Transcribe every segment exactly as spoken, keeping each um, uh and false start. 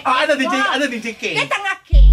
Ah, ano, D J? Ano, D J K? Deta nga cake.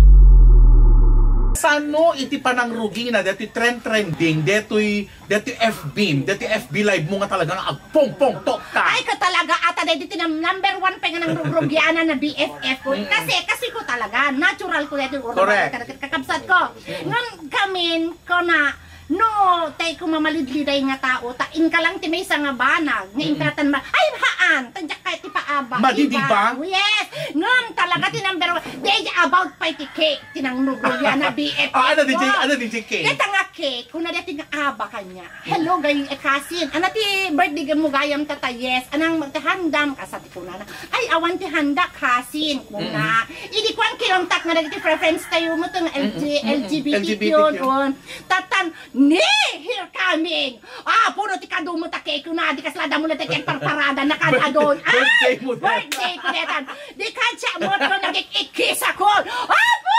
Sano iti panangrugina, detoy trend-trending, detoy, detoy F B, detoy F B live mo nga talaga nga agpungpungtok ka? Ay, ka talaga, ata, dahil dito na number one pa nga nangrugrugianan na B F F ko. Mm. Kasi, kasi ko talaga, natural ko dahil urban. Correct. Kakabsat ko. Mm. Ngam kamin, ko na, no, tay ko mamalidliday nga tao, ta inka lang ti maysa nga banag, nga Mm. inkatan ma-, ay, haan, tadyak kay ti paaba, Madi, di ba? Yes! Ngam talaga ti number one. Di, about pa iti cake, ti nangrugrugiana B F F ko. Ah, ano, D J, ano, D J K? Deta nga cake, kuna dati nga aba kanya. Hello, gay, eh, cousin. Ana ti birthday mo gayam tata, yes. Anang ti handam, kasa ti kunana. Ay, awan ti handa, cousin, kuna. Mm. Idi kuan, kinontak nga dagiti preference tayo mo, tong L G, Mm, mm, mm. L G B T Q L G B T Q. Yun. Tatan, ni, here coming. Ah, puno ti kadu mo, take ko na, di kasla damo na ti parparada, nakadadon. Birthday mo, birthday ko, detan. Di ka siya mo, to, nagik-ikis ako. Apo!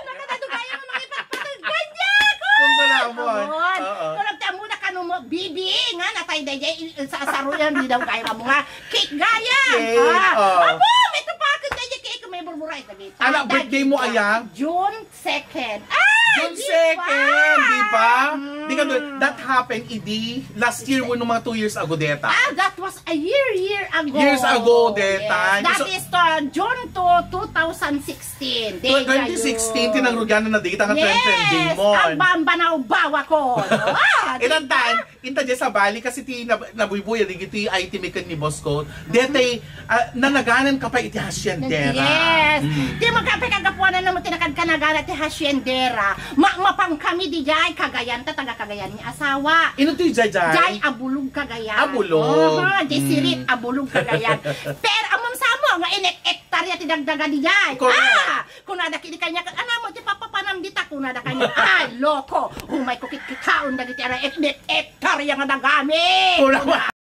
Nakadado kayo nga mga ipatpatag, ganya ko! Kung gula mo, Amon. Oo. Kung nagtamo na kanu mo, bibi, nga, natay dayjay, sa saruyan, di daw kayo mo nga, cake gaya. Cake, Ah, oo. Apo, may tupakan dayjay, cake, may burburay, sabi. Ala, birthday mo, aya? June second. Ah, June di ba? Second, di ba? Mm. Di ka doon, that happened, idi, last year, wenno mga two years ago, deta. Ah, that was a year, year ago. Years ago, deta. Yes. That So is, uh, June two, two thousand sixteen. Di Tw-, twenty sixteen, kayo. Tinangrugyan na, di kita nga Yes. trend-trending mo. Ang bamba na ubawa ko. Ah, di Ilan ba? tan? Inta diay sabali kasi ti nab-, nabuybuy, dagiti ay ti miken ni Boss Code. Detay, ah, nanaganan ka pa iti haciendera. Yes. Mm. Ti magkapay kagapuanan mo ti nakadkanagana ti haciendera. Ma-, mapang kami di jay, Cagayan, ta taga Cagayan ni asawa. Ino ti jay, jay? Jay, Abulog, Cagayan. Abulog. Aha, jay Mm. sirit, Abulog, Cagayan. Pero amam samo nga inek ektarya ti dagdaga di jay. Correct. Ah! Kunada kini kanya, "Ana mo ti papapanam dita?" Kunada kanya, "Ay, loko! Umay ko kitkitaon dagiti ara et-, et-, ektarya nga dagami!" Kuna- Kuna-